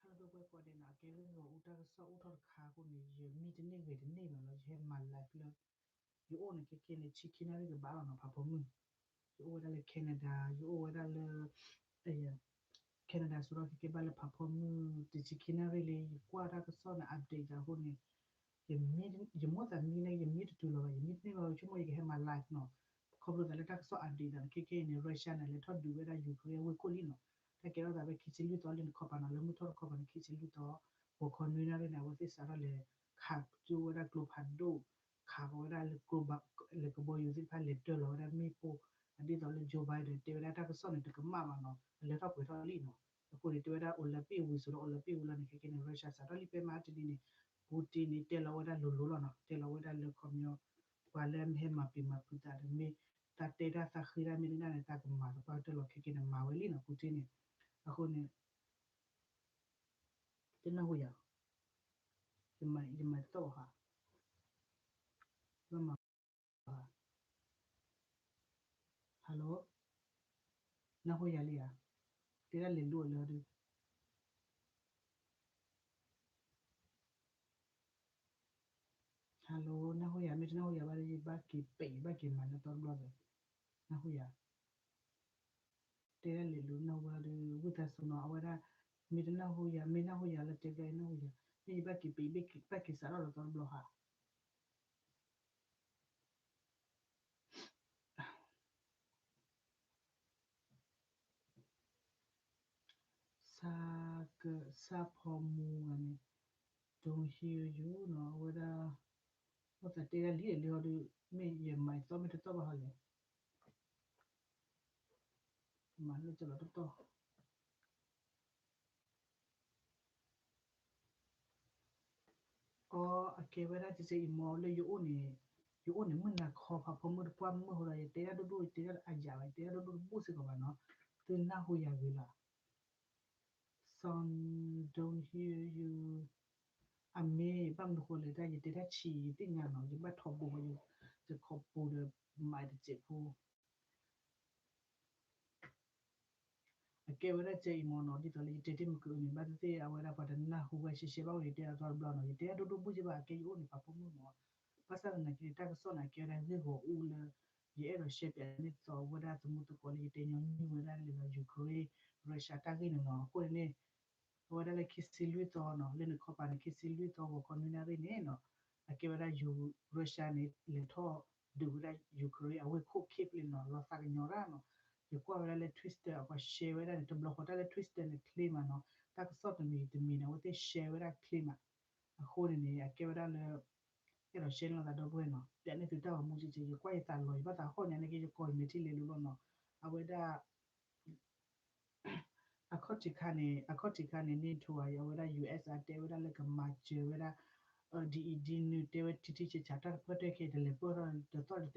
ဟဲလၢပဝဲကိးဒဲးန့ၣ် အကဲဂ့ၢ်ဂီၤအူတၢ်ကစီၣ်အိၣ်ထီၣ်တခါအဃိန့ၣ် ယမံတန့ၢ်ဂ့ၤတန့ၢ်ဘၣ်လီၤ. ယဟဲမၤ live လၢ ယအိၣ်န့ၣ် ခဲကဲန့ၣ် ဆံခံနၣ်ရံၣ်ကဘၣ်လီၤနီၤ ဖးဖီမုၢ်. ယအိၣ်ဝဲဒၣ်လၢ Canada, ယအိၣ်ဝဲဒၣ်လၢ Canada စရီ ခဲကဲဘၣ်လၢဖးဖီမုၢ် တဆံခံနၣ်ရံၣ်လံ ယကွၢ်တၢ်ကစီၣ်န့ၣ် update သးအဃိန့ၣ် ယမိၣ်သးမံန့ၣ် ယမံတတုၤလီၤဘၣ် ယမံတန့ၢ်ဘၣ် ဆိကမိၣ်ယကဟဲမၤ live နီၤ. ခီဖျိသးလၢတၢ်ကစီၣ် update သးန့ၣ် ခဲကဲအံၤန့ၣ် Russia န့ၣ် လဲၤထီၣ်ဒုးဝဲဒၣ် Ukraine အဝ့ၢ်ခိၣ်လံနီၤ. တၢ်ကဲထီၣ်သးဖဲခံဆံလွံၢ်သီလံန့ၣ် ခီပၤနီၤ လၢမုၢ်ထီၣ်တခီပၤန့ၣ် ခံဆံလွံၢ်သီ ဂီၤခီနွံနၣ်ရံၣ်န့ၣ် အဝဲသ့ၣ်စးထီၣ်လဲၤခးကၠိဝဲဒၣ်ကျိဖးဒိၣ် ခးကီးဝဲဒၣ်လၢကျိ လၢကဘီယူၤသ့ၣ်တဖၣ် လဲၤတၢၢ်လီၤဝဲဒၣ်မ့ၣ်ပိၢ် အဒ်သိးလၢ Joe Biden တဲဝဲဒၣ်တၢ်ကစီၣ်န့ၣ် တကမၣ်ဘၣ်နီၤ အလဲၤထီၣ်ပှဲၤထီၣ်လံနီၤ. အဃိန့ၣ် တဲဝဲဒၣ် Olympic ဝံၤစိၤဒီး Olympic ဝံၤလီၤန့ၣ် ခဲကဲန့ၣ် Russia စးထီၣ်လံ ဖဲမဟါတနံၤန့ၣ် Putin န့ၣ် တဲလီၤဝဲဒၣ်လိၤလိၤလီၤနီၤ တဲလီၤဝဲဒၣ်လၢခီပညီ ပှၤလၢမ့ၢ်ဟဲမၤပျံၤမၤဖုးသးဒီးမ့ၢ် တၢ်တဲတၢ်သးဃ့တၢ်မ့ၢ်တၢ်န့ၣ် တၢ်ကမၤသပှၢ်ကတၢၢ်လီၤ ခဲကဲန့ၣ် မၤဝဲလံနီၤ Putin န့ၣ်. အဃိန့ၣ် တနၢ်ဟူယၤ, ယမၤတသီၣ်ဘၣ်ဟါ, ဘၣ်မၤ Hello, နၢ်ဟူယၤလံဧါ, တဲဒၣ်လဲၤလိၤလၢဒုး Hello, နၢ်ဟူယၤ မ့ၢ်တနၢ်ဟူယၤဘၣ်ဒီး ယဘၣ်က့ၤပဲာ် ယဘၣ်က့ၤမၤလၢသီတဘျီဒီး နၢ်ဟူယၤ တဲဒၣ်လဲၤလိၤ နၢ်ဟူဘၣ်ဒီး ဝံသးစူၤနီၤ အဝဲဒၣ် မ့ၢ်တနၢ်ဟူယၤ မ့ၢ်နၢ်ဟူယၤလၢတဲဘျီ နၢ်ဟူယၤ မ့ၢ်ယဘၣ်က့ၤပဲာ် ယဘၣ်က့ၤစးထီၣ်လၢသီတဘျီဟါ စၢ်ကစၢ်ဖီမူဂၤန့ၣ် don't hear you နီၤ အဝဲဒၣ် အိၣ်သးတဲဒၣ်လံလံဟီဒီး မ့ၢ်ယမၤသီၣ်မ့ၢ်တသီၣ်ဘၣ်ဟီလဲၣ် မၤလၢကလီတတီၢ် အီ အကဲဝဲဒၣ်ကစၢ်အံၤမ့ၢ်လၢယအိၣ်န့ၣ် ယအိၣ်န့ၣ် မုၢ်နၤခီဖးဖီမုၢ်တပှၢ်မုၢ်ဟီဒီး ယတဲဒၣ်ဒိၣ်ဒိၣ် ယတဲဒၣ်အယၤဘၣ် ယတဲဒၣ်ဒိၣ်ဒိၣ်တဘူၣ်စ့ၢ်ကီးဘၣ်နီၤ သုနၢ်ဟူယၤဂ့ၤလီၤ Sound don't hear you အမ့ၢ်ဘၣ်မနုၤဃိလဲၣ် တၢ်ယတဲတၢ်ဆံးယသ့ၣ်ညါနီၤ ယဘၣ်ထီဘိဝဲ ယခီပူၤဒီးမၤတစဲးဖိ အကဲဝဲဒၣ်ကဲအံၤမ့ၢ်နီၤ ဒ်သိးလၢယတဲတ့ၢ်မုၢ်ကန့ၣ် ဘၣ်သ့ၣ်သ့ၣ် အဝဲဒၣ်ပှၤတနၢ်ဟူဝဲရှဲရှဲဘၣ်ဝဲ ယတဲအသီတဘျီနီၤ ယတဲဒိၣ်ဒိၣ်ဘူၣ်စ့ၢ်ဘၣ် အကဲယအိၣ်န့ၣ် ပာ်ဖှိၣ်မုၢ်မ့ၢ် ဘၣ်ဆၣ်သနာ်က့န့ၣ် တၢ်ကစီၣ်န့ၣ် အကဲဝဲဒၣ်ဂ့ၢ်ဂီၤအူလၢ ယအဲၣ်ဒိးရှဲပၠးန့ၢ်သိးဝဲဒၣ်သမူသကိးလၢယတဲညီနုၢ်ဝဲဒၣ်လၢ Ukraine Russia တၢ်ဂ့ၢ်န့ၣ်နီၤ အဃိန့ၣ်န့ၣ် အဝဲဒၣ်လၢခံဆံလွံၢ်သီနီၤ လၢနခီပၤန့ၣ် ခံဆံလွံၢ်သီဂီၤခီနွံနၣ်ရံၣ်န့ၣ်နီၤ အကဲဝဲဒၣ် Russia န့ၣ် လဲၤထီၣ်ဒုးဝဲဒၣ် Ukraine အဝ့ၢ်ခိၣ် Kyiv လံနီၤ လီၤသးကညီၤတၢ်နီၤ ယကွၢ်ဝဲဒၣ်လၢ Twitter အပှၤရှဲဝဲဒၣ်န့ၣ် တဘျီဃီတၢ်လၢ Twitter န့ၣ် claim မးနီၤ တၢ်ကစီၣ်တမံၤတမံၤန့ၣ် အဝဲသ့ၣ်ရှဲဝဲဒၣ် claim မး အဃိန့ၣ်န့ၣ် အကဲဝဲဒၣ်လၢ အဲၣ်ဒိးရှဲန့ၢ်လီၤသးဒီပုၢ်ဝဲၢ်နီၤ ပၠးန့ၢ်သုတၢ်ဂီၤမူကက့ ယကွၢ်ယသးလီၤ ယဘၣ်သးဟီၣ်ညါန့ၣ်က့ ယကိးယမဲာ်ထံလဲၤလိၤလီၤနီၤ အဝဲဒၣ် အခီၣ်ထံးခါန့ၣ် အခီၣ်ထံးခါန့ၣ် NATO အံၤ အဝဲဒၣ် US အတဲဝဲဒၣ်လၢကမၤစၢၤဝဲဒၣ် ဒ်အံၤဒ်နုၤ တဲဝဲထံထံဆးဆး တၢ်တဖၢၣ်တၢၢ်ခဲအံၤ တလဲၤပၢၢ်ထီၣ်တသ့နီတဂၤဘၣ်နီၤ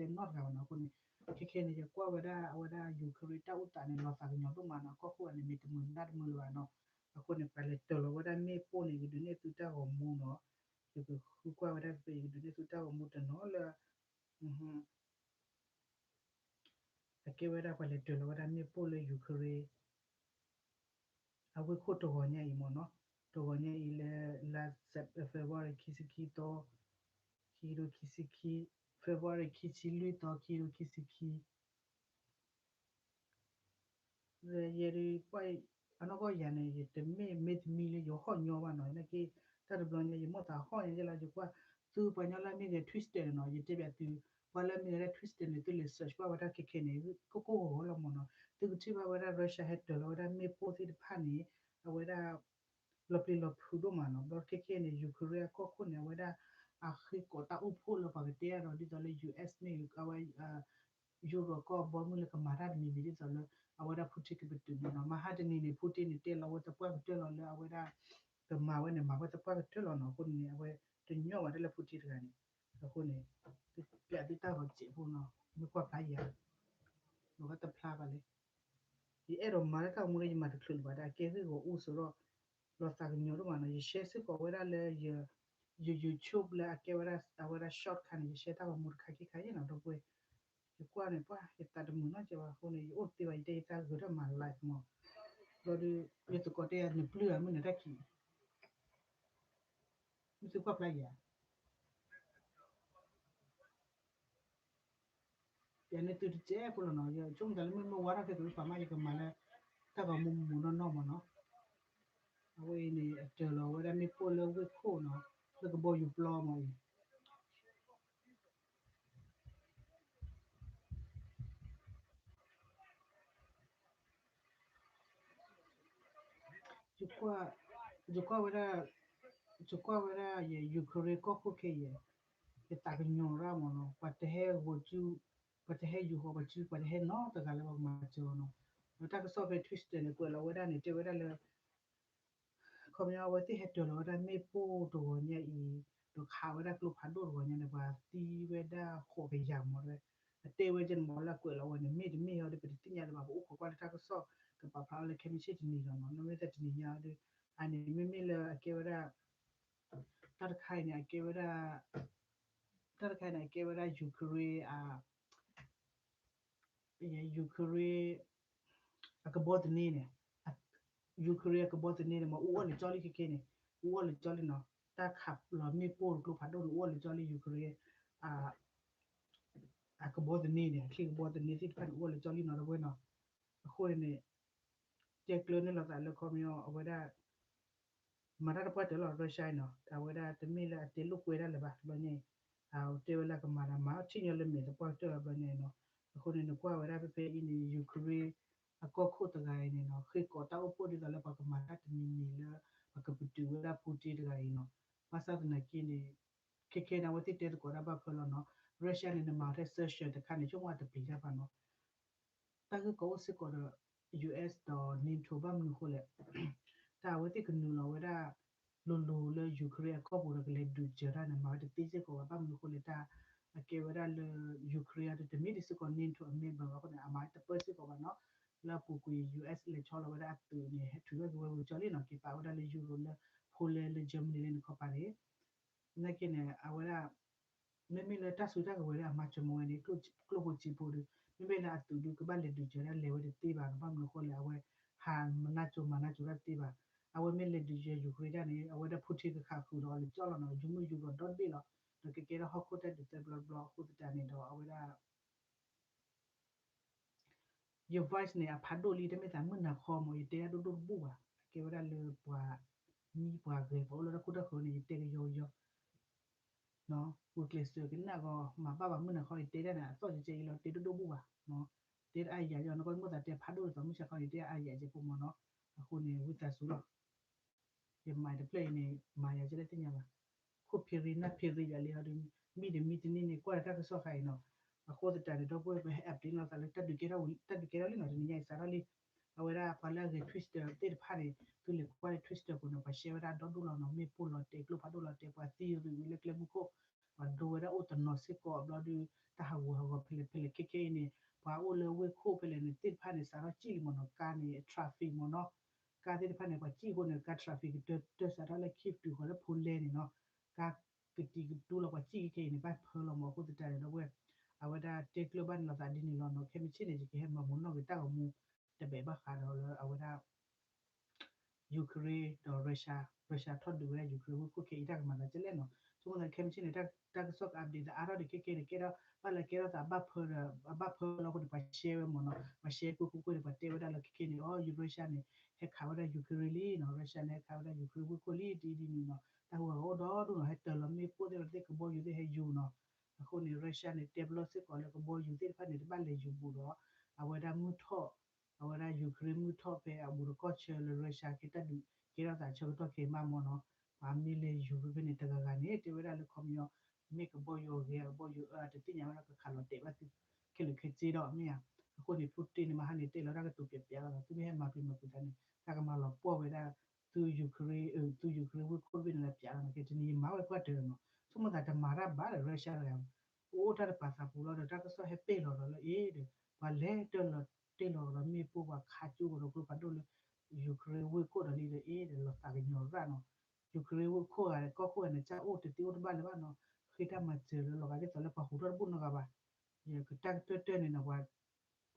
အဃိန့ၣ် ခဲခဲန့ၣ် ယကွၢ်ဝဲဒၣ် အဝဲဒၣ် Ukraine တၢ်အိၣ်သးန့ၣ် လီၤသးကညီၤဒိၣ်မးနီၤ ကီၢ်ခိၣ်အံၤန့ၣ် မ့ၢ်တမုာ်နၢ်တမုာ်လၢၤဘၣ်နီၤ အဃိန့ၣ် ပှၤလဲၤတၢၤလီၤဝဲဒၣ်မ့ၣ်ပိၢ်န့ၣ် ယကဒုးနဲၣ်သုတၢ်ဂီၤမူနီၤ ယကဃုကွၢ်ဝဲဒၣ်ဖဲ ယကဒုးနဲၣ်သုတၢ်ဂီၤမူတနီၤလၢ အကဲဝဲဒၣ်ပှၤလဲၤတၢၤလီၤဝဲဒၣ်မ့ၣ်ပိၢ်လၢ Ukraine အဝ့ၢ်ခိၣ်တဂီၤညါအံၤမ့ၢ်နီၤ, တဂီၤညါအံၤလၢ လါ February ခံဆံခံသီ, ခံကထိခံဆံခံ, February ခံဆံလွံၢ်သီ ခံကထိခံဆံခံ ယဲဒၣ်ပှၤ အနီၢ်ကီၢ်ယၤန့ၣ် ယတမ့ၢ်မ့ၢ်တမံၤလၢယဟီၣ်ညီဘၣ်နီၤ, နာ်က့ တၢ်တဘျီညါ ယမိၢ်သးဟီၣ်ညါယဲလီၤ ယကွၢ် သုပှၤညီလၢအမ့ၢ်ဂဲၤ Twitter န့ၣ်နီၤ, ယတဲဘၣ်သု ပှၤလၢအမ့ၢ်ဂဲၤ Twitter န့ၣ် သုလဲၤ search ဘၣ်ဝဲဒၣ်ခဲခဲန့ၣ် ကိၢ်ကိၢ်ဂီၤဂီၤလီၤမ့ၢ်နီၤ, သုကထံၣ်ဘၣ်ဝဲဒၣ် Russia ဟဲတၢၤလီၤဝဲဒၣ်မ့ၣ်ပိၢ်သ့ၣ်တဖၣ်န့ၣ် အဝဲဒၣ် လီၤပျံၤလီၤဖုးဒိၣ်မးနီၤ, ဘျီခဲခဲန့ၣ် Ukraine အကီၢ်ခိၣ်န့ၣ် အဝဲဒၣ်အဃ့ကိးတၢ်အိၣ်ဖှိၣ်လၢပှၤကတဲအါဒီး ဒ်သိးလၢ US မ့ၢ်ဂ့ၤ အဝဲ Europe ကီၢ်ဘီမုၢ်လၢကမၤတၢ်တမံၤမံၤ ဒ်သိးလၢ အဝဲဒၣ် Putin ကပတုာ်န့ၣ်နီၤ, မဟါတနံၤန့ၣ် Putin န့ၣ်တဲလီၤဝဲသပှၢ်ကတၢၢ်လီၤလၢအဝဲဒၣ် ကမၤဝဲန့ၣ် မၤဝဲသပှၢ်ကတၢၢ်လီၤနီၤ, အဃိန့ၣ် အဝဲတညီဘၣ်တၢ်လၢ Putin တဂၤန့ၣ်, အဃိန့ၣ် ပျးသုတၢ်ဂီၤစဲးဖိနီၤ, မ့ၢ်ကွၢ်ဖျါယၤ လီၤဂာ်တဖျါဘၣ်လဲၣ်, ယအဲၣ်ဒိးမၤလၢတၢ်ဂီၤမူလၢယမၤတချုးလၢၤဘၣ် ဒီးအကဲဂ့ၢ်ဂီၤအူစိဒီး လီၤသးကညီၤဒိၣ်မးနီၤ, ယ share စ့ၢ်ကီးဝဲဒၣ်လၢ ယ YouTube လၢအကဲဝဲဒၣ် အဝဲဒၣ် short ခါန့ၣ် ယ share တၢ်ဂီၤမူတခါခံခါယဲနီၤ, ဒီပုၢ်ဝဲၢ် ယကွၢ်န့ၣ် ပှၤ ယသးတမုာ်နီတစဲးဘၣ်အဃိန့ၣ် ယအိၣ်တသ့ဘၣ် ယတဲယသးဂဲၤထီၣ်မၤ live မး ဘျီဒီး ယသကိးတဲယၤ နပျုၢ်ဧါ မုၢ်နၤတၢ်ခံး, မုၢ်သုကွၢ်ဖျါယၤ ယၤန့ၣ်သုတကဲဖိလီၤနီၤ, ယဆိကမိၣ်သးလၢမုၢ်မ့ၢ်ဝါထီၣ်ခဲကပၤမး ယကမၤလၢ တၢ်ဂီၤမူမူနီၢ်နီၢ်မးနီၤ, အဝဲအံၤန့ၣ် အတၢၤလီၤဝဲဒၣ်မ့ၣ်ပိၢ်လၢဝ့ၢ်ခိၣ်နီၤ, လၢကဘီယူၤပျီမးအံၤ ယကွၢ်, ယကွၢ်ဝဲဒၣ်, ယကွၢ်ဝဲဒၣ်ယဲ Ukraine ကီၢ်ခိၣ်ခဲအံၤ, ယသးကညီၤရၣ်မးနီၤ, ပှၤတဟဲဂီၤစု, ပှၤတဟဲယူၤဃီၤပှၤစု, ပှၤတဟဲနီတဂၤလၢပှၤကမၤစၢၤအီၤနီၤ, ဒီးတၢ်ကစီၣ်ဖဲ Twitter န့ၣ် ကွဲးလီၤဝဲဒၣ်န့ၣ် တဲဝဲဒၣ်လၢ ခီပညီအဝဲသ့ၣ်ဟဲတၢၤလီၤဝဲဒၣ်မ့ၣ်ပိၢ်တဂီၤညါအံၤ, ဒီးခးဝဲဒၣ်ကျိဖးဒိၣ်တဂီၤညါန့ၣ် ပှၤသံဝဲဒၣ်ဃိးကယၤမးဝဲ, အတဲဝဲကဲန့ၣ်မးလၢအကွဲးလီၤဝဲန့ၣ် မ့ၢ်တမ့ၢ်ဟီဒီး ပတသ့ၣ်ညါလၢၤဘၣ်, ပအိၣ်ခိးကွၢ်လၢတၢ်ကစီၣ်ကပာ်ဖျါအီၤလၢခဲမုၢ်ဆ့ၣ်တနံၤလီၤနီၤ, မ့မ့ၢ်တနံၤညါဒီး အန့ၣ် မ့မ့ၢ်လၢအကဲဝဲဒၣ် တၢ်တခါအံၤန့ၣ် အကဲဝဲဒၣ် တၢ်တခါအံၤန့ၣ် အကဲဝဲဒၣ် Ukraine အ Ukraine အကဘီသန့န့ၣ်, Ukraine အကဘီသန့န့ၣ် မ့ၢ်အူအီၣ်လၢကၠီလံခဲခဲန့ၣ်, အူအီၣ်လၢကၠီလံနီၤ, တၢ်ခးလီၤမ့ၣ်ပိၢ်ကျိဖးဒိၣ်န့ၣ် အူအီၣ်လၢကၠီလံ Ukraine အကဘီသန့န့ၣ်, အချံကဘီသန့သ့ၣ်တဖၣ်န့ၣ် အူအီၣ်လၢကၠီလံနီၤ ဒီပုၢ်ဝဲၢ်နီၤ, အဃိန့ၣ် တဲကျၢၤန့ၢ်လိာ်သးလၢခီပညီ အဝဲဒၣ် မၤတၢ်တပှၢ်တၢၢ်လီၤ Russia အံၤနီၤ, အဝဲဒၣ်တမ့ၢ်လၢအတဲလိာ်ကွဲတၢ်လၢၤဘၣ် တဘျီညါအံၤ, အတဲဝဲလၢအကမၤတၢ်မၤထံၣ်ညီလၢမဲာ်တပှၢ်တၢၢ်တဘျီညါအံၤနီၤ, အဃိန့ၣ် နကွၢ်ဝဲဒၣ်ဖဲဖဲအံၤန့ၣ် Ukraine အကီၢ်ခိၣ်တဂၤအံၤန့ၣ်နီၤ ဃ့ကိးတၢ်အိၣ်ဖှိၣ်ဒ်သိးလၢပှၤကမၤတၢ်တမံၤမံၤလၢ ပှၤကပတုာ်ဝဲဒၣ် Putin တဂၤအံၤနီၤ, ဘၣ်ဆၣ်သနာ်က့န့ၣ် ခဲခဲန့ၣ် အဝဲသ့ၣ်တဲသကိးတၢ်ဘၣ်ဖၢလီၤနီၤ, Russia န့ၣ် နမၤထဲ sanction တခါန့ၣ် ဆိကမိၣ်တပျံၤတၢ်ဘၣ်နီၤ တၢ်ဂ့ၢ်ကီအိၣ်စ့ၢ်ကီးဒီး U S ဒီး NATO ဘၣ်မနုၤအဃိလဲၣ်, တၢ်အဝဲသ့ၣ်ကနုာ်လီၤဝဲဒၣ် လိၤလိၤလၢ Ukraine အကီၢ်ပူၤဒီးကလဲၤဒုးစၢၤတၢ်န့ၣ် မၤဝဲတသ့စ့ၢ်ကီးဘၣ် ဘၣ်မနုၤအဃိလဲၣ် တၢ်အကဲဝဲဒၣ်လၢ Ukraine အတမ့ၢ်ဒ်စ့ၢ်ကီး NATO အ member ဘၣ်အဃိန့ၣ် အမၤတပၢၢ်စ့ၢ်ကီးဘၣ်နီၤ, လၢအပူၤကွံာ် U S လဲၤဆီလီၤဝဲဒၣ်အသုးန့ၣ် ဟဲထုးထီၣ်က့ၤဝဲဝံၤကၠီလံနီၤ က့ၤပာ်ဝဲဒၣ်လၢ Europe လၢ Poland လၢ Germany လၢန့ၣ်ခီပၤန့ၣ် နာ်က့န့ၣ် အဝဲဒၣ် မ့မ့ၢ်လၢတၢ်စုတၢ်ကဝဲၤလၢအမၤစၢၤမၤဝဲန့ၣ် ကျိၣ်ဖိစ့ဖိဒီး မ့မ့ၢ်လၢအသုးဒုးကဘၣ်လဲၤဒုးစၢၤဒၣ်လဲၤဝဲတသ့ဘၣ်နီၤ, ဘၣ်မနုၤအဃိလဲၣ် အဝဲ ဟးမၤနၢၤကၠိမၤနၢၤကၠိဒၣ်တသ့ဘၣ်, အဝဲမ့ၢ်လဲၤဒုးစၢၤ Ukraine ဒၣ်န့ၣ် အဝဲဒၣ် Putin ကခးဃုာ်ဒီးအီၤလၢကၠီလီၤနီၤ, ယူၤမုၢ်ယူၤဂီၤဒီဘ့ၣ်လီၤ, ဒီးကကဲထီၣ်ဟီၣ်ခိၣ်တၢ်ဒုးသၢဘျီတဘျီအဃိသတးန့ၣ်ဒီး အဝဲဒၣ် ယ voice န့ၣ် အဖးဒိၣ်လံ တမ့ၢ်သးမုၢ်နၤခီမး ယတဲဒၣ်ဒိၣ်ဒိၣ်တဘူၣ်ဘၣ်, အကဲဝဲဒၣ်လၢပှၤမံပှၤဂဲၤ ပှၤအိၣ်လၢတၢ်ခိတၢ်ဃၢၤန့ၣ် ယတဲကယီကယီ ဂုာ်ကျဲးစၢးကနၣ်ဂီၤ မၤဘၣ်ဘၣ်မုၢ်နၤခီ ယတဲဒၣ်န့ၣ် အသီၣ်ကဲကဲအံၤလီၤ တဲဒိၣ်ဒိၣ်ဘူၣ်ဘၣ်, တဲဒၣ်အါယၤယီၤ နကီမ့ၢ်သးတဲဖးဒိၣ်ဒ်သိးမုၢ်ဆါခီန့ၣ် တဲဒၣ်အါယၤကဲဖိမးနီၤ, အဃိန့ၣ် ဝံသးစူၤလီၤ ယမၤတဖျၢၣ်အံၤန့ၣ် မၤယၤကဲလၢသ့ၣ်ညါဘၣ်, ခိၣ်ဖံးရံနၢ်ဖံးရံယၤလံဟီဒီး မံတမံတန့ၢ်န့ၣ် ကွၢ်လၢတၢ်ကစီၣ်ခါအံၤနီၤ, အဃိသတးန့ၣ် ဒီပုၢ်ဝဲၢ် ပဟဲ update လိာ်သးလၢ တၢ်ဒုးကဲထီၣ်ဝံၤ တၢ်ဒုးကဲထီၣ်လံနီၤ တနံၤညါအံၤစးထီၣ်လံ, အဝဲဒၣ်ပှၤလၢအဂဲၤ Twitter သ့ၣ်တဖၣ်န့ၣ် သုလဲၤကွၢ်လၢ Twitter ပူၤန့ၣ် ပှၤ share ဝဲဒၣ်ဒီဒူၣ်လီၤနီၤ, မ့ၣ်ပိၢ်လီၤတဲာ် ကျိဖးဒိၣ်လီၤတဲာ် ပှၤသံရုံၤဝဲလၢကျဲမုၢ်ခိၣ်, ပှၤဒိဝဲဒၣ်အိၣ်တနီၤစ့ၢ်ကီးဘျီဒီး တၢ်ဟးဂူာ်ဟးဂီၤဖဲလဲၣ်ဖဲလဲၣ်ခဲခဲအံၤန့ၣ် ပှၤအိၣ်လၢဝ့ၢ်ခိၣ်ဖဲလဲၣ်န့ၣ် သ့ၣ်တဖၣ်န့ၣ် စးထီၣ်စံၣ်လံမ့ၢ်နီၤ, ကါန့ၣ် traffic မ့ၢ်နီၤ, ကါသ့ၣ်တဖၣ်န့ၣ် ပှၤစံၣ်အဃိန့ၣ် ကါ traffic ကတၢၢ်တၢၢ်စးထီၣ်လၢ Kyiv တုၤဃီၤလၢ Poland န့ၣ်နီၤ, ကါကတံၤကတူၢ်လီၤ ပှၤစံၣ်ခဲခဲအံၤန့ၣ် ဘၣ်ဖၢလီၤမး အဃိသတးန့ၣ် ဒီပုၢ်ဝဲၢ် အဝဲဒၣ်တဲကျၢၤဘၣ်န့ၣ်လီၤသးဒ်န့ၣ်လီၤနီၤ, ခဲမုၢ်ဆ့ၣ်န့ၣ် ယကဟဲမၤမူနီၣ်က့ၤတၢ်ဂီၤမူ တဘဲးဘၣ်ဃးဒီးလၢအဝဲဒၣ် Ukraine ဒီး Russia, Russia ထီၣ်ဒုးဝဲဒၣ် Ukraine ဝ့ၢ်ခိၣ်ခဲအံၤတၢ်ကမၤသးကလဲၣ်နီၤ, ဆိကမိၣ်သးခဲမုၢ်ဆ့ၣ်န့ၣ် တၢ်ကစီၣ်ကအပဒ့ၣ်သးအါထီၣ်ဒံးခဲခဲန့ၣ် ကဲထီၣ်ဘၣ်လၢကဲထီၣ်သးဘၣ်ဖၢဒီး အဘၣ်ဖၢလီၤအဃိန့ၣ် ပှၤ share ဝဲမ့ၢ်နီၤ, ပှၤ share ကွ့ၢ်ကွ့ၢ်ကွ့ၢ်န့ၣ် ပှၤတဲဝဲဒၣ်လၢခဲခဲန့ၣ် အိ Russia န့ၣ် ဟဲခးဝဲဒၣ် Ukraine လံနီၤ, Russia န့ၣ် ဟဲခးဝဲဒၣ် Ukraine ဝ့ၢ်ခိၣ်လံ ဒ်ဒ်န့ၣ်နီၤ, တၢ်ဟူးဂဲၤအိၣ်ဒီဒူၣ်နီၤ, ဟဲတၢၤလီၤမ့ၣ်ပိၢ်သ့ၣ်လီၤသ့ၣ်ကဘီယူၤသ့ၣ်ဟဲယူၤနီၤ, အဃိန့ၣ် Russia န့ၣ် တဲပလီၢ်စ့ၢ်ကီးလၢကဘီယူၤသ့ၣ်တဖၣ်န့ၣ် တဘၣ်လဲၤယူၤဘူးဒီး အဝဲဒၣ်မုၢ်ထီၣ် အဝဲဒၣ် Ukraine မုၢ်ထီၣ်ဖဲအဘူးတကီၢ်ဆၢလၢ Russia ကဲတၢ်ဒုးကဲထီၣ်သးဆၢကတီၢ်ခဲအံၤမးမ့ၢ်နီၤ, ပှၤမ့ၢ်လဲၤယူၤဖဲဖဲန့ၣ်တဂၤဂၤန့ၣ် တဲဝဲဒၣ်လၢခီပညီ မ့ၢ်ကဘီယူၤအဂ့ၤ ကဘီယူၤအၢ တသ့ၣ်ညါဝဲဒၣ်ကခးလီၤတဲာ်ဘၣ်သု ခဲလၢာ်ခဲဆ့ဒီးမ့ၢ်ဧါ, အဃိန့ၣ် Putin န့ၣ် မဟါန့ၣ် တဲလီၤတၢ်ကတိၤပျးပျးလီၤသး သုမ့ၢ်ဟဲမၤပျံၤမၤဖုးသးန့ၣ် တၢ်ကမၤလီၤပှီၢ်ဝဲဒၣ် သု Ukraine သု Ukraine ဝ့ၢ်ခိၣ်တဘ့ၣ်န့ၣ်လၢပျးလီၤန့ၣ် ကဲတနံၤယမၤဝဲပှၢ်တၢၢ်နီၤ, ဆိကမိၣ်သးတမၤတၢ်ဘၣ်ဒီး Russia တဂၤ ပအိၣ်တၢ်တပာ်သးပူၤလီၤဒီး တၢ်ကစီၣ်ဟဲပ့ၢ်လီၤဒီးလၢအ့ဒီး ပှၤလဲၤတၢ်လီၤတ့ၢ်လီၤဒီးမ့ၣ်ပိၢ် ပှၤခးကၠိကဒီးကျိဖးဒိၣ်လၢ Ukraine ဝ့ၢ်ခိၣ်ဒီးလံဒီးအ့ဒီး လီၤသးကညီၤရၣ်နီၤ, Ukraine ဝ့ၢ်ခိၣ်ဂၤဒီး ကီၢ်ခိၣ်ဂၤန့ၣ် ကအိၣ်တသ့အိၣ်တဘၣ်လၢၤဘၣ်နီၤ, ဃ့တၢ်မၤစၢၤလၢလီၤဂာ်ဒ်သိးလၢပှၤဟူးထီၣ်တဘူၣ်နီတဂၤဘၣ်, ယကတၢ်ကတၢၢ်တၢၢ်န့ၣ်နီၤ ပှ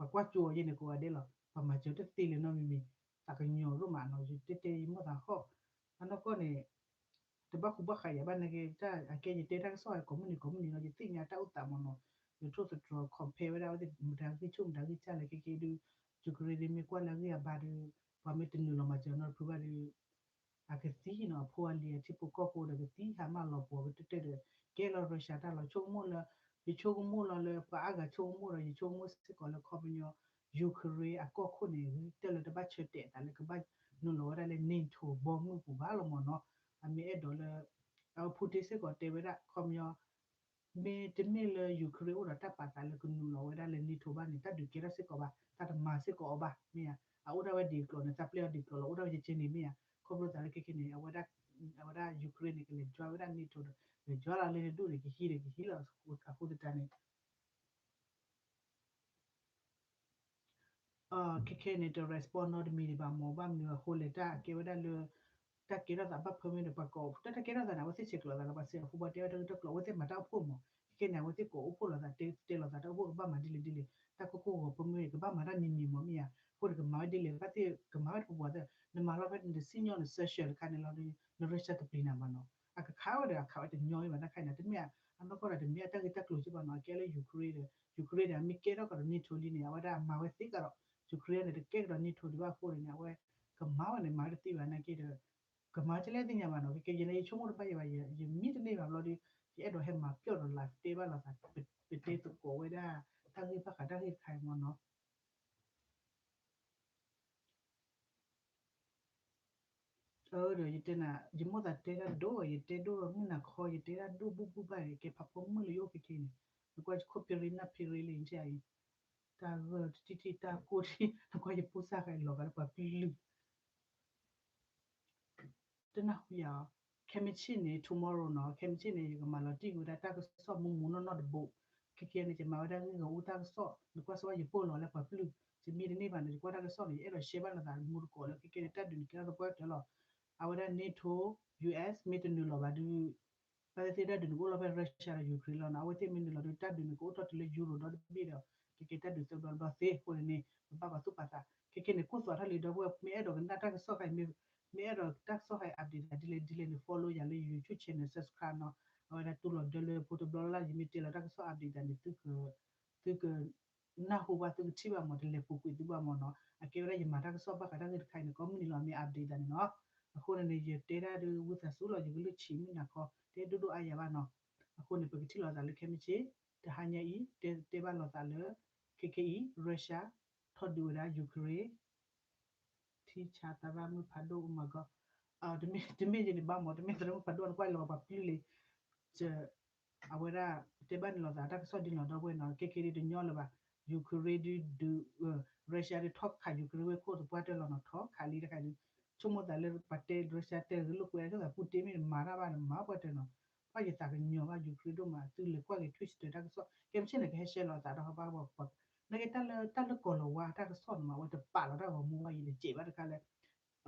ၤကွၢ်ကၠိအီၤယဲန့ၣ် ကိးဂၤဒဲးလီၤ, ပှၤမၤစၢၤတသ့လၢၤနီတမံၤမံၤ, ယသးကညီၤဒိၣ်မးနီၤ, ယတဲတဲယမိၢ်သးဟီၣ်, အနီၢ်ကီၢ်န့ၣ် တဘၣ်ဃူဘၣ်ဃးယၤဘၣ်နာ်က့, တၢ်အကဲယတဲတၢ်ကစီၣ်ကိးမုၢ်နံၤကိးမုၢ်နံၤလီၤ, ယသ့ၣ်ညါတၢ်အိၣ်သးမ့ၢ်နီၤ, ယထိၣ်သတြီၤ compare ဝဲဒၣ်အဝဲသ့ၣ် မတၤဂံၢ်ဆူၣ်မတၤဂံၢ်ဆၣ်လဲၣ်, ခဲက့ဒုး Ukraine ဒုးမ့ၢ်ကွၢ်လၢအဂံၢ်အဘါဒီး ပှၤမ့ၢ်တနုာ်လီၤမၤစၢၤနီတဖုဘၣ်ဒီး အကသံနီၤ, အဖိအလံၤအထံဖိကီၢ်ဖိဒီး ကသံဟးမၢ်လီၤပှီၤကတၢၢ်တၢၢ်ဒီး ကဲလီၤ Russia တၢ်လီၤ, ဆိကမိၣ်လၢ ယဆိကမိၣ်လီၤလၢပှၤအါဂၤဆိကမိၣ်ဒီး ယဆိကမိၣ်စ့ၢ်ကီးလၢခီပညီ Ukraine အကီၢ်ခိၣ်န့ၣ် ဂံၢ်တၢၢ်လၢတဘၣ်ဆၢတဲာ်အသးလၢကဘၣ်နုာ်လီၤဝဲဒၣ်လၢ NATO ဘီမုၢ်ပူၤဘၣ်လီၤမ့ၢ်နီၤ, အမ့ၢ်အဲၣ်ဒိးလၢ အဝဲ Putin စ့ၢ်ကီးတဲဝဲဒၣ် ခီပညီ မ့တမ့ၢ်လၢ Ukraine အိၣ်ဒီးတၢ်ပာ်သးလၢကနုာ်လီၤဝဲဒၣ်လၢ NATO ဘၣ်န့ၣ် တၢ်ဒုးကဲထီၣ်စ့ၢ်ကီးဘၣ်, တၢ်တမၤစ့ၢ်ကီးအီၤဘၣ်, မ့ၢ်ဧါ, အအိၣ်ဒၣ်ဝဲဒ်အကျိၤန့ၣ် သးပျဲအီၤဒ်အကျိၤလီၤ, အိၣ်ဒၣ်ဝဲကကဲန့ၣ် မ့ၢ်ဧါ, ခီဖျိသးလၢခဲခဲန့ၣ် အဝဲဒၣ် အဝဲဒၣ် Ukraine န့ၣ် ကလဲၤ join ဝဲဒၣ် NATO ဒီး လဲၤ join လီၤလၢနဒူၣ်န့ၣ် ကဟံးဒီးကဟံးလီၤ, အဃိသတးန့ၣ် ခဲခဲန့ၣ် တ respond နီတမံၤဒံးဘၣ်မ့ၢ်, ဘၣ်မနုၤအဃိလဲၣ်, တၢ်ကဲဝဲဒၣ်လၢ တၢ်ကဲထီၣ်သးဘၣ်ဖၢမ့ၢ်ဒီး ပှၤကိး တၢ်တၢ်ကဲထီၣ်သးန့ၣ် အဝဲသ့ၣ်ဆဲးကျိးသးလီၤ, ပှၤစဲးအဖိပှၤတဲဝဲတၢ်ဂ့ၢ်တၢ်ကျိၤ အဝဲသ့ၣ်မၤတၢ်အိၣ်ဖှိၣ်မ့ၢ်, ခဲခဲန့ၣ် အဝဲသ့ၣ်ကိးအိၣ်ဖှိၣ်လိာ်သး တဲ တဲလိာ်သးတၢ်အိၣ်ဖှိၣ်ကဘၣ်မၤဒ်လဲၣ်ဒ်လဲၣ်, တၢ်ကိၢ်ကိၢ်ဂီၤဖၢမ့ၢ် ကဘၣ်မၤတၢ်နံၤနံၤမ့ၢ် မ့ၢ်ဧါ, အဃိန့ၣ် ကမၤဝဲဒ်လဲၣ် ဘၣ်သ့ၣ်ကမၤဝဲတပူၤပူၤသ့ၣ်, နမၤလီၤဖဲနစံၣ်ညီၣ်န social တခါန့ၣ်လီၤဒီး န Russia တပျံၤနၤဘၣ်နီၤ, အကခးဝဲဒီး အခးဝဲတညီဘၣ်တခါန့ၣ် တမ့ၢ် အနီၢ်ကီၢ်ဒီး တမ့ၢ်အတၢ်ဂ့ၢ်တၢ်ကျိၤက့ဘၣ်နီၤ, အကဲလၢ Ukraine ဒီး Ukraine န့ၣ် အမ့ၢ်ကဲထီၣ်ကဒီး NATO လံန့ၣ် အဝဲဒၣ်မၤဝဲသ့ကဒီး Ukraine န့ၣ် တကဲကဒီး NATO ဒံးဘၣ်အဃိန့ၣ် အဝဲ ကမၤဝဲန့ၣ် မၤဝဲတသ့ဘၣ်နာ်က့ဒီး ကမၤကလဲၣ်သ့ၣ်ညါဘၣ်နီၤ, ကဲယဲန့ၣ် ယဆိကမိၣ်တဘၣ်ယၤဘၣ်, ယမံတန့ၢ်ဘၣ်ဘျီဒီး ယအဲၣ်ဒိးဟဲမၤပျီၢ်ဒီးလၢတဲဘၣ်လိာ်သး, ပတဲသကိးဝဲဒၣ် တၢ်ဂ့ၢ်ဘၣ်ဃးတၢ်ဂ့ၢ်တခါအံၤမ့ၢ်နီၤ အၢ ဒီးယတဲနၤ ယမိၢ်သးတဲတၢ်ဒိၣ် ယတဲဒိၣ်ဒီးမုၢ်နၤခီ ယတဲတၢ်ဒိၣ်ဘူၣ်ဘူၣ်ဘၣ် ကဲဖးဖီမုၢ်လၢယအိၣ်ခဲခဲန့ၣ် နကွၢ်ယခိၣ်ဖ့ရ့နၢ်ဖ့ရ့လံယဲအံၤ တၢ်ဂၢၢ်တထံၣ်ထံၣ်တၢ်ကိၢ်ထံၣ် နကွၢ်ယဖိစၢ်ဃဲလီၤဂာ်လၢပှၤပျုၢ် တနၢ်ဟူယၤအီၤ, ခဲမုၢ်ဆ့ၣ်န့ၣ် tomorrow နီၤ, ခဲမုၢ်ဆ့ၣ်န့ၣ် ယကမၤလီၤတံၢ်က့ၤဝဲဒၣ်တၢ်ကစီၣ်မူမူနီၢ်နီၢ်တဘိ, ခဲခဲန့ၣ် ယမၤဝဲဒၣ်ဂ့ၢ်ဂီၤအူတၢ်ကစီၣ် နကွၢ်စ့ၢ်ကီးယပိၢ်လီၤလၢပှၤပျုၢ်, ယမံတန့ၢ်ဘၣ်န့ၣ် ယကွၢ်တၢ်ကစီၣ်န့ၣ် ယအဲၣ်ဒိး share ဘၣ်လိာ်သးမူတကိးလၢခဲခဲန့ၣ် တၢ်ဒုးန့ၣ်ကဲထီၣ်သပှၢ်တၢၢ်လီၤ, အဝဲဒၣ် NATO US မ့ၢ်တနုာ်လီၤဘၣ်ဒီး ဘၣ်သ့ၣ်သ့ၣ်တၢ်ဒုးန့ၣ်ကအိၣ်လီၤဖဲ Russia ဒီး Ukraine လီၤနီၤ, အဝဲသ့ၣ်မ့ၢ်နုာ်လီၤဒီး တၢ်ဒုးန့ၣ်ကအိၣ်ထီၣ်တုၤလၢ Europe ဒီတဘ့ၣ်ဒီး ကကဲတၢ်ဒုးသၢဘျီတဘျီသ့အဃိန့ၣ်န့ၣ် ပဘၣ်ပာ်သူၣ်ပာ်သး, ခဲခဲန့ၣ် ကိၢ်သူးထီၣ်လံဒီပုၢ်ဝဲၢ် မ့ၢ်အဲၣ်ဒိးကနၣ်တၢ်ကစီၣ်ခါအံၤ မ့ၢ်အဲၣ်ဒိးတၢ်ကစီၣ်ခါအံၤ update သးဒ်လဲၣ်ဒ်လဲၣ်န့ၣ် follow ယၤလၢ YouTube channel subscribe နီၤ, အဝဲဒၣ်တူၢ်လိာ်ဒၢလၢဖိတဘျီလၢ် ယမ့ၢ်တဲလီၤတၢ်ကစီၣ် update သးန့ၣ် သုက သုက နၢ်ဟူဘၣ်သုကထံၣ်ဘၣ်မ့ၢ် တလဲၤပူၤကွံာ်သုဘၣ်မ့ၢ်နီၤ, အကဲဝဲဒၣ်ယမၤတၢ်ကစီၣ်ဘၣ်ဃးတၢ်ဂ့ၢ်တခါအံၤန့ၣ် ကိးမုၢ်နံၤလီၤ မ့ၢ် update သးန့ၣ်နီၤ, အဃိန့ၣ်န့ၣ် ယတဲဒၣ်ဒုးဝံသးစူၤလီၤ ယကလုၢ်ဆံးမုၢ်နၤခီ တဲဒိၣ်ဒိၣ်အါယၤဘၣ်နီၤ, အဃိန့ၣ် ပကထံၣ်လိာ်သးလၢခဲမုၢ်ဆ့ၣ် တဟါညါအံၤ တဲတဲဘၣ်လိာ်သးလၢ ခဲခဲအံၤ Russia ထီၣ်ဒုးဝဲဒၣ် Ukraine ထံဆါသရၣ်မုၣ်ဖးဒိၣ် oh my god တမ့ၢ်တမ့ၢ်ယန့ၣ်ဘၣ်မ့ၢ် တမ့ၢ်သရၣ်မုၣ်ဖးဒိၣ် နကွၢ်လီၤပှၤပျုၢ်လံ အဝဲဒၣ် တဲဘၣ်န့ၣ်လိာ်သးတၢ်ကစီၣ်ဒ်န့ၣ်လီၤ ဒီပုၢ်ဝဲၢ်နီၤ ခဲခဲဒုးတညီလၢၤဘၣ် Ukraine ဒုးဒုး Russia ဒုးထီၣ်ခး Ukraine ဝဲၢ်ခိၣ်သပှၢ်တၢၢ်လီၤနီၤ ထီၣ်ခးလံတခါဒုး ဆိကမိၣ်သးလၢပှၤတဲ Russia တဲဂ့ၤလိာ်ကွဲ ဆိသးပူၣ်တ့မ့ၢ်မၤတၢ်ဘၣ်န့ၣ် မၤပှၢ်တၢၢ်နီၤ ပှၤယသးကညီၤဘၣ် Ukraine ဒိၣ်မး သုလဲၤကွၢ်က့ၤ Twitter တၢ်ကစီၣ် ခဲမုၢ်ဆ့ၣ်န့ၣ် ကဟဲ share လိာ်သးဒီးဟီဘၣ်ပှၤ နာ်က့တၢ်လၢတၢ်လၢကီၤလၤဝါတၢ်ကစီၣ်န့ၣ်မး အဝဲတပာ်လီၤတၢ်ဂီၤမူဘၣ် ယတစဲးဘၣ်တခါလၢ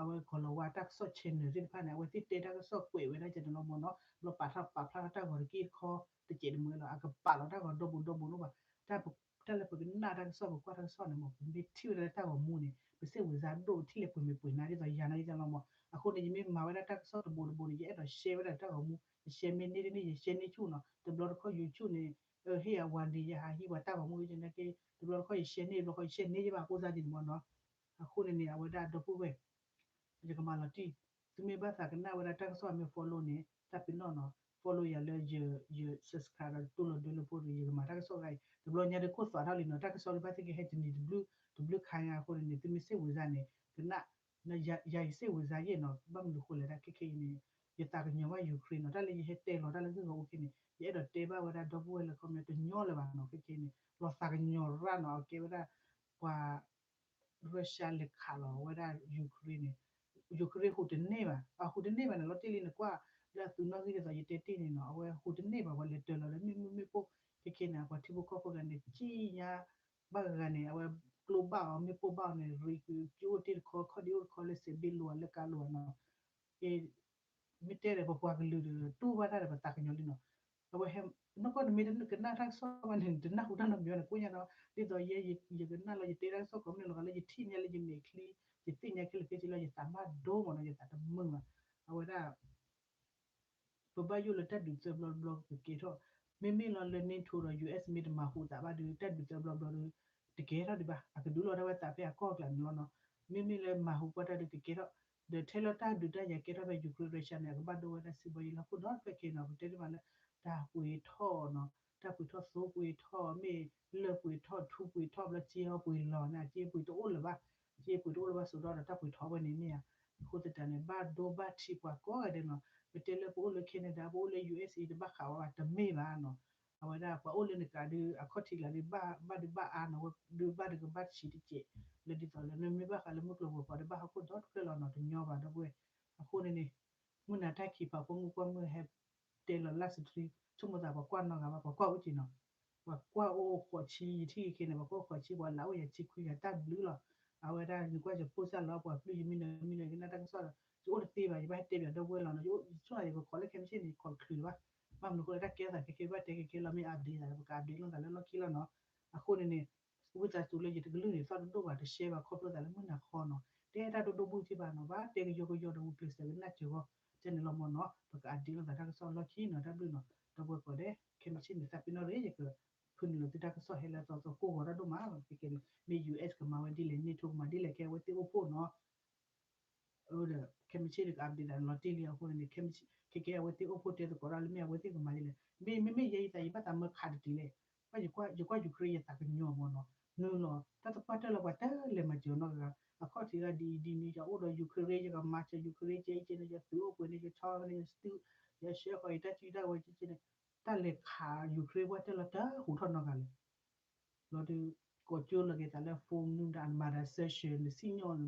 အဝဲကီၤလၤဝါတၢ်ကစီၣ် channel သ့ၣ်တဖၣ်န့ၣ် အဝဲသ့ၣ်တဲတၢ်ကစီၣ်ကွဲးဝဲဒၣ်ကဲန့ၣ်လီၤမ့ၢ်နီၤ ဘျီပာ်ထီၣ်ပာ်ဖျါထီၣ်တၢ်ဂီၤတက့ၢ်တခီ တစဲးတမှဲလီၤ အကပာ်လီၤတၢ်ဂီၤဒီဘိဒီဘိနီၤဘၣ် တၢ်လၢပကနၣ်တၢ်ကစီၣ် ပကွၢ်တၢ်ကစီၣ်န့ၣ်မး ပမ့ၢ်ထံၣ်ဝဲဒၣ်လၢတၢ်ဂီၤမူန့ၣ် ပစ့ၣ်ဝံၤစါဒိၣ် ပထံၣ်လဲၤပှ့ၤမ့ၢ်ပှ့ၤနါဒ်သိးယၤနၤဒ်သိးလီၤမး အဃိန့ၣ် ယမ့ၢ်မၤဝဲဒၣ်တၢ်ကစီၣ်တဘိတဘိန့ၣ် ယအဲၣ်ဒိးshareဝဲဒၣ်တၢ်ဂီၤမူ ယshareမ့ၢ်န့ၢ်တန့ၢ် ယshareန့ၢ်ဆူၣ်နီၤ တဘျီတခီၣ် YouTube န့ၣ် ဟ့ၣ်အဝၤန့ၣ် ယဟးဟံးပှၤတၢ်ဂီၤမူ ယနာ်က့ တဘျီတခီၣ်ယshareန့ၢ် တဘျီတခီၣ်ယshareန့ၢ်ယဘၣ် ကိးစါဒ်န့ၣ်မးနီၤ အဃိန့ၣ်န့ၣ် အဝဲဒၣ်ဒီပုၢ်ဝဲၢ် ယကမၤလီၤတံၢ် သုမ့ၢ်ဘၣ်သးကနၣ်ဝဲဒၣ်တၢ်ကစီၣ်မ့ၢ် follow န့ၣ် တၢ်ပ့ၤနီၣ်နီၤ follow ယၤလၢယ subscribe ဒီးတူၢ်လိာ်ဒၢလၢဖိဒီး ယကမၤတၢ်ကစီၣ်ဂၤအံၤ တဘျီညါဒုးခိၣ်သွးထီၣ်လံနီၤ တၢ်ကစီၣ်ဒုးဘၣ်သ့ၣ်ကဟဲတနံၤတဘျုး တဘျုးခါညါအဃိန့ၣ်န့ၣ် သုမ့ၢ်စ့ၣ်ဝံၤစါန့ၣ် ကနၣ် ယၤယစ့ၣ်ဝံၤစါယဲၢ်နီၤ ဘၣ်မနုၤဃိလဲၣ်ဒၣ်ခဲခဲအံၤန့ၣ် ယသးကညီၤဘၣ် Ukraine နီၤ တၢ်လၢယဟဲတဲလီၤတၢ်လၢဂ့ၢ်ဂီၤအိၣ်ခဲန့ၣ် ယအဲၣ်ဒိးတဲဘၣ်ဝဲဒၣ်ဒီပုၢ်ဝဲၢ်လၢခီပညီတညီလၢၤဘၣ်နီၤ ခဲခဲအံၤန့ၣ် လီၤသးကညီၤရၣ်နီၤ အကဲဝဲဒၣ် ပှၤ Russia လဲၤခးလီၤဝဲဒၣ် Ukraine န့ၣ် Ukraine ဟူးတန့ၢ်ဘၣ် အဟူးတန့ၢ်ဘၣ်န့ၣ် လီၤတံၢ်လံနကွၢ် လၢအသုးနီၣ်ဂံၢ်ဒ်သိးယတဲတ့ၢ်န့ၣ်နီၤ အဝဲဟူးတန့ၢ်ဘၣ် ပှၤလဲၤတၢၤလီၤလၢမ့ၣ်မုၢ်မ့ၣ်ပိၢ် ခဲခဲန့ၣ် ပှၤထံဖိကီၢ်ဖိဂၤန့ၣ် ကံၣ်ညါ ဘၣ်ဂၤဂၤန့ၣ် အဝဲကျိဘၣ်အီၤ မ့ၣ်ပိၢ်ဘၣ်အီၤန့ၣ် ရံကံအိၣ်တ့ၢ်တခီ ခီၣ်ဒ့အိၣ်တခီ လၢစဲးဘ့ၣ်လိၤဧါ လၢကါလိၤဧါနီၤ မ့ၢ်တဲဒီး ပပှၤကလုာ်ဒီး တူၢ်ဘၣ်တၢ်ဒီးပသးကညီၤလံနီၤ အဝဲဟဲ နီၢ်ကီၢ်တမ့ၢ်တကနၣ်တၢ်ကစီၣ်ဘၣ်န့ၣ် တနၢ်ဟူတၢ်နီတမံၤဘၣ်န့ၣ် ကိးညါဒီး ဒ်သိးယဲ ယကနၣ်လီၤ ယတဲတၢ်ကစီၣ်ကိးမုၢ်နံၤလီၤဂာ်လၢယထံၣ်ညါလၢယမဲာ်ချံ ယသ့ၣ်ညါခဲလၢာ်ခဲဆ့လီၤ ယသးဘၣ်ဒိမးနီၤ ယသးတမုာ်ဘၣ်. အဝဲဒၣ် ပဘၣ်ယိၣ်လၢတၢ်ဒုးသၢဘျီတဘျီကကဲထီၣ်, မ့မ့ၢ်လီၤလၢ NATO ဒီး US မ့ၢ်တမၤဟူးသးဘၣ်ဒီး တၢ်ဒုးသၢဘျီတဘျီဒီး တကဲထီၣ်ဒံးဘၣ်, အကဒုးလီၤဒၣ်ဝဲသးဖဲအကီၢ်အကျါန့ၣ်လီၤနီၤ. မ့မ့ၢ်လၢမၤဟူးကွၢ်တၢ်ဒီးကကဲထီၣ်, ဒီးထဲလၢတၢ်ဒုးတၢ်ယၤကဲထီၣ်ဖဲ Ukraine Russia န့ၣ် အကဘၣ်ဒိဝဲဒၣ်စံးဘီယံၤလီၤ. အဃိဒီးဖဲခဲအံၤနီၤ ပတဲတ့ၢ်မးလၢ တၢ်ပှ့ၤထီၣ်နီၤ, တၢ်ပှ့ၤထီၣ်သိပှ့ၤထီၣ် မ့ၢ်လၢပှ့ၤထီၣ်ထူပှ့ၤထီၣ်ဘျီ စ့အီပှ့ၤလီၤန့ၣ် စ့ပှ့ၤတအိၣ်လၢၤဘၣ်, စ့ပှ့ၤတအိၣ်လၢၤဘၣ်စိဒီး တၢ်ပှ့ၤထီၣ်ဝဲန့ၣ်မ့ၢ်ဧါ. အဃိသတးန့ၣ် ဘၣ်ဒိဘၣ်ထံးပှၤကိးဂၤဒဲးနီၤ, ပတဲလၢပအိၣ်လၢ Canada ပအိၣ်လၢ USA တဘၣ်ဃးဝဲဘၣ် တမ့ၢ်ဘၣ်နီၤ. အဝဲဒၣ်ပှၤအိၣ်လၢနကးဒီး အခီၣ်ထံးလၢဒုး ဘၣ်ဒုးဘၣ်အါနီၤ ဝဲဒုးဘၣ်ဒုးကဘၣ်တဆံးတကဲး, လၢဒ်သိးလၢနမ့ၢ်ဘၣ်ဃးလၢမုၢ်ကျိၤဝဲၤကွာ်ဒီးဘၣ်ဟီၣ်ခိၣ်ဒီတဖျၢၣ်လီၤနီၤ တညီဘၣ်ဒီပုၢ်ဝဲၢ်. အဃိန့ၣ်န့ၣ် မုၢ်နၤတၢ်ခံးဖးဖိမုၣ်ကွၢ်မုၢ်ဟဲ တဲလီၤလၢ်စထရံ ဆိကမိၣ်သးပှၤကွၢ်နီတဂၤဘၣ် ပှၤကွၢ်အိၣ်က့ၤနီၤ, ပှၤကွၢ်အိၣ်ဃိးဆံ ယထံၣ်က့ၤန့ၣ် ပှၤကွၢ်အိၣ်ဃိးဆံ ပှၤလၢအိၣ်ယၤဆံခွံဂၤ တၢ်ဘျုးလီၤ. အဝဲဒၣ်နကွၢ်ယဖိစၢ်လီၤ ပှၤပျုၢ်ယမံနီၤမံနီၤ ယကနၣ်တၢ်ကစီၣ်ဒီး ယအိၣ်တသ့ဘၣ် ယဘၣ်ဟဲတဲပၠးဒီပုၢ်ဝဲၢ်လီၤနီၤ, ယဆိကမိၣ်ယကခိးလၢခဲမုၢ်ဆ့ၣ်န့ၣ် ခိးတချုးလၢၤဘၣ်. ဘၣ်မနုၤအဃိလၢတၢ်ကဲထီၣ်သးခဲကဲဘၣ်တဲခဲကဲလီၤ မ့ၢ် update သးဒီး ပက update လိာ်သးလၢလီၢ်ခံလီၤနီၤ. အဃိန့ၣ်န့ၣ် ဝံသးစူၤလၢယတကလုၢ်န့ၣ် သီၣ်တဒိၣ်ဘၣ် တရှဲဘၣ်ခီဖျိသးလၢမုၢ်နၤဃီနီၤ, တဲတၢ်ဒိၣ်ဒိၣ်ဘုၣ်ထံဘၣ်နီၤ, ဘၣ်တဲကယီကယီဒီးဝံကျဲးစၢးကနၣ်စၢၤဂီၢ်, ကန့ၣ်လီၤမ့ၢ်နီၤ, ပက update လိာ်သးတၢ်ကစီၣ်လီၢ်ခံနီၤ တၢ်ဘျုးနီၤ, ဒီပုၢ်ဝဲၢ်ကိးဂၤဒဲး ခဲမုၢ်ဆ့ၣ်န့ၣ် သးပ့ၤနီၣ်ရ့ ယကဖုနုာ်လီၤသုတၢ်ကစီၣ်ဟဲလၢအသီသီကိးဂီၤတၢ်ဒိၣ်မးလီၤ, ခဲကဲန့ၣ် မ့ၢ် US ကမၤဝဲဒ်လဲၣ် NATO ကမၤဒ်လဲၣ် ကဲအဝဲသ့ၣ်အိၣ်ဖှိၣ်နီၤ ဒီး ခဲမုၢ်ဆ့ၣ်န့ၣ် က update သးလီၤတံၢ်လံအဃိန့ၣ် ခဲကဲအဝဲသ့ၣ်အိၣ်ဖှိၣ်တဲသကိးတၢ်လၢမ့ၢ်အဝဲသ့ၣ်ကမၤဒ်လဲၣ်, မ့မ့ၢ်ယဲယသးယဘၣ်သးမၢခးတတုၤလဲၣ်, ယကွၢ် ယကွၢ် Ukraine ယသးကညီၤမ့ၢ်နီၤ, နုာ်လီၤ တၢ်သပှၢ်တၢၢ်လၢပှၤတလဲၤမၤစၢၤနီတဂၤ, အခီၣ်ထံးဂၤဒ်အံၤဒ်နုၤ ယအိၣ်ဒီး Ukraine ယကမၤစၢၤ Ukraine ကဲအံၤကဲန့ၣ် ယသုးအိၣ်ပှဲၤန့ၣ် ယဆီန့ၣ် ယသုး ယဆှၢဃီၤ ယတၢ်စုတၢ်ဝဲကဲန့ၣ်, တၢ်လဲၤခး Ukraine ပှၢ်တၢၢ်လီၤတဟူးထီၣ်နီတဂၤလဲၣ် လီၤဒီး ကိးကၠိလီၤက့ၤသးလၢ phone နုၤဒၣ်မၤတၢ် search နစံၣ်ညီၣ်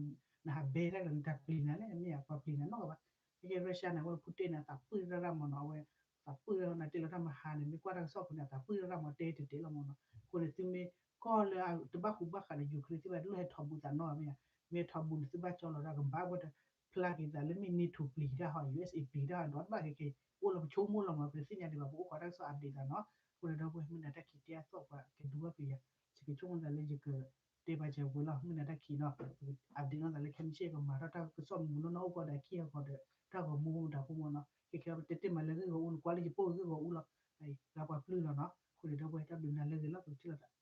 နဟးဘဲတၢ်ကလၢနတၢ်ပျံၤနၤလဲၣ် မ့ၢ်ဧါ ပှၤပျံၤနၤနီတဂၤဘၣ်. ခဲကဲ Russia န့ၣ် အဝဲ Putin န့ၣ် အသးပှၢ်ရၣ်ရၣ်မ့ၢ်နီၤ အဝဲ သးပှၢ်ရၣ်နီၤ တဲလီၤတၢ်မဟါန့ၣ် မ့ၢ်ကွၢ်တၢ်ကစီၣ်ဖိန့ၣ် အသးပှၢ်ရၣ်ရၣ်မ့ၢ်တဲတဲတဲလီၤမ့ၢ်နီၤ. အဃိန့ၣ် သုမ့ၢ်ကီၢ်လၢတဘၣ်ဃူဘၣ်ဃးဒီး Ukraine သ့ၣ်တဖၣ် တလိၣ်ဟဲထီၣ်ဘူးသးနီတဂၤမ့ၢ်ဧါ. မ့ၢ်ထီၣ်ဘူးန့ၣ် သုဘၣ်ကၠီလီၤဒီးကဘၣ်ဝဲတဖျါက့ၤသးလၢမ့ၢ် NATO ပျံၤတၢ်ဟီ USA ပျံၤတၢ်ဟီ ဒီးတဘၣ်က့ၤက့ၤ အိၣ်လီၤပဆိကမိၣ်လီၤမ့ၢ် ပတသ့ၣ်ညါဒံးဘၣ် ပအိၣ်ခိးတၢ်ကစီၣ် update သးနီၤ. အဃိန့ၣ်ဒီပုၢ်ဝဲၢ် မုၢ်နၤတၢ်ခံးတဲအသီၣ်ပှၤကဒုးဘၣ်ပယၤ ယကဆိကမိၣ်သးလၢယကတဲဘၣ်စၢၤဝဲလီၤ မုၢ်နၤတၢ်ခံးနီၤ update လိာ်သးလၢခဲမုၢ်ဆ့ၣ် ကမၤထီၣ်တၢ်ကစီၣ်မုၢ်နီၢ်နီၢ်အိၣ်ကီးဒီးအခံအဂီၤဒီး တၢ်ဂီၤမူတၢ်ဖိမ့ၢ်နီၤ ခဲကဲပတဲတ့ၢ်မးလၢဂ့ၢ်ဂီၤအူ နကွၢ်လၢယပိၢ်ဂ့ၢ်ဂီၤအူလီၤ ဂၤပှၤပျုၢ်လီၤနီၤ. အဃိန့ၣ်ဒီပုၢ်ဝဲၢ် တၢ်ဘျုးနၤလၢဂ့ၤလီၤ ပကထံၣ်လိာ်သး